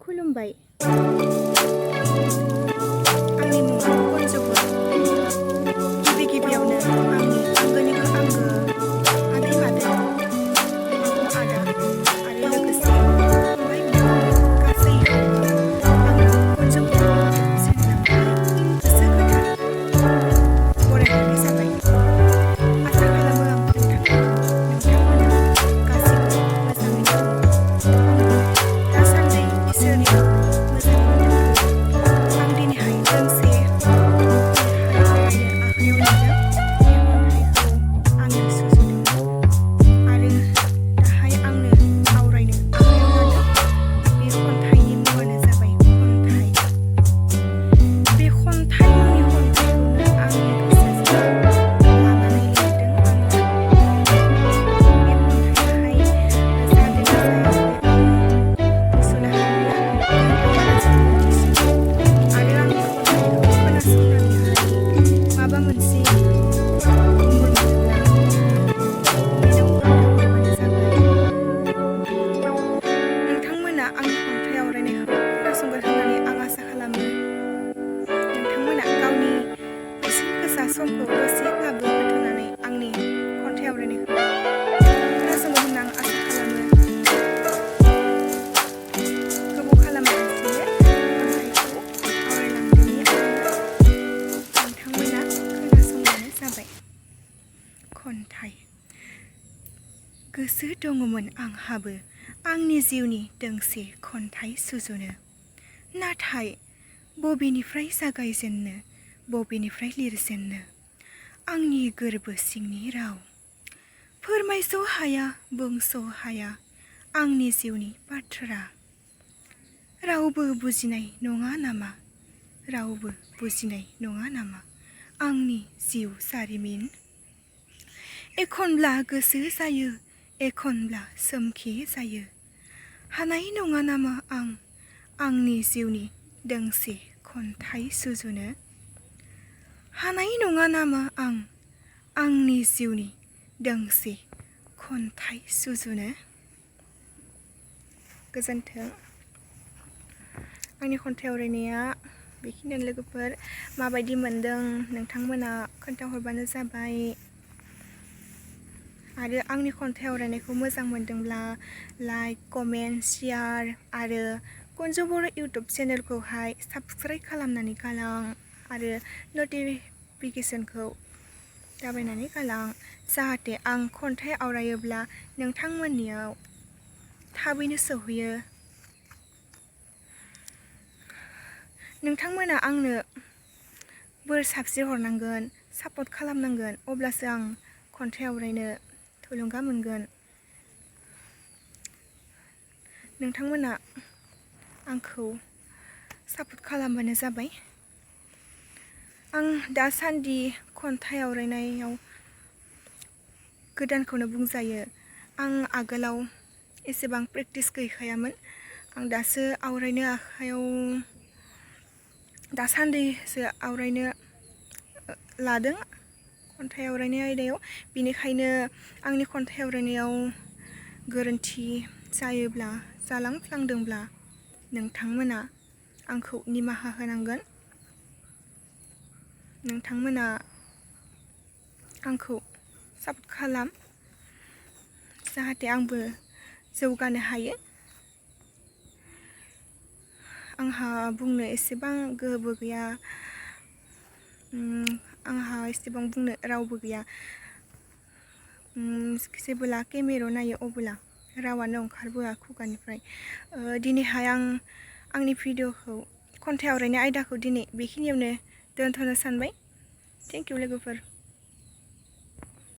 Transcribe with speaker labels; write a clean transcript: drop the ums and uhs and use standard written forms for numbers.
Speaker 1: खुलुमबाय आंनि मुङा खनजबो गिबि गिबियावनो आंनि आंगोनिबो आंगो आदै मादै आदा आरो लोगोसे फंबाय बिनानाव गासैबो आंनि खनजबो चेनेलावहाय गोसो गोथारै बरायहरनाय जाबाय। आसा खालामो आं नोंथांमोना गासैबो मोजाङैनो दङ। आंबो दासान्दि इसोरनि अननायाव मोजाङैनो दंथ'यो। आं दिनैहाय दोंसे खन्थाइ आवरायनो आखायाव लादों। बे खन्थाइखौ आंनो सुजुदों आरो दाहाय आंनो आवरायनो आखायाव लादों। बे खन्थाइनि मुङानो जाबाय खन्थाइ। बे खन्थाइ मुंनि खन्थाइखौनो आंनि गोसोजों लानानै लिरदों आङो। बे खन्थाइयाहाय जादों ना जायाखै आं मिथिस'नो हालिया, नोंथांमोना जों मिथिसिगौ। आरो आंनि खन्थाइखौ खोनासंनानैहाय माबा मोनसे गुमुर मोनोब्ला कमेन्टआव खोन्थाहरबानो जाबाय। नोंथांमोना आंनि खन्थाइ आवरायनायखौ खोनासंगोन होननानै आं आसा खालामो। नोंथांमोना गावनि बेसेन गोसा समखौ दसेब्लाबो होथ'नानै आंनि खन्थाइ आवरायनायखौ खोनासंगोन होनना आं आसा खालामो। गोबाव खालामालासिनो खन्थाइखौ आवरायलांदिनि आङो। नोंथांमोना खोनासंबानो जाबाय। खन्थाइ। गोसो दङमोन आंहाबो आंनि जिउनि दोंसे खन्थाइ सुजुनो। नाथाय बबेनिफ्राय जागायजेननो, बबेनिफ्राय लिरजेननो आंनि गोरबो सिंनि राव। फोरमायस' हाया, बुंस' हाया आंनि जिउनि बाथ्रा। रावबो बुजिनाय नङा नामा, रावबो बुजिनाय नङा नामा आंनि जिउ जारिमिन। एखनब्ला गोसो जायो, एखनब्ला सोमखे जायो। हानाय नङा नामा आं आंनि जिउनि दोंसे खन्थाइ सुजुनो। हानाय नङा नामा आं आंनि जिउनि दोंसे खन्थाइ सुजुनो। गोजोन्थों। आंनि खन्थाइ आवरायनाया बेखिनियानो लोगोफोर। माबायदि मोनदों नोंथांमोना खोन्थाहरबानो जाबाय। आरो आंनि खन्थाइ आवरायनायखौ मोजां मोनदोंब्ला लाइक, कमेन्ट, शेयार आरो खनजबर इउटुब चेनेलखौहाय साबस्क्राइब खालामनानै गालां आरो नटिफिकेसनखौ दाबायनानै गालां, जाहाथे आं खन्थाइ आवरायोब्ला नोंथांमोननियाव थाबैनो सौहैयो। नोंथांमोना आंनो बोर साबस्रि हरनांगोन, सापर्ट खालामनांगोन, अब्लासो आं खन्थाइ आवरायनो थुलुंगा मोनगोन। नोंथांमोना आंखौ सापर्ट खालामबानो जाबाय। आं दासान्दि खन्थाइ आवरायनायाव गोदानखौनो बुंजायो। आं आगोलाव एसेबां प्रेक्टिस गैखायामोन। आं दासो आवरायनो आखायाव दासान्दिसो आवरायनो लादों खन्थाइ आवरायनाय आयदायाव। बेनिखायनो आंनि खन्थाइ आवरायनायाव गोरोन्थि जायोब्ला, जालांफ्लांदोंब्ला नोंथांमोना आंखौ निमाहा होनांगोन। नोंथांमोना आंखौ सापर्ट खालाम, जाहाथे आंबो जौगानो हायो। आंहा बुंनो एसेबां गोहोबो गैया, आंहा एसेबां बुंनो रावबो गैया। जेबोला केमेरायाव नायो अबोला रावानो ओंखारबोआ खुगानिफ्राय। दिनैहाय आं आंनि भिडिअखौ खन्थाइ आवरायनाय आयदाखौ दिनै बेखिनियावनो दोनथ'नो सानबाय। थेंक इउ लोगोफोर।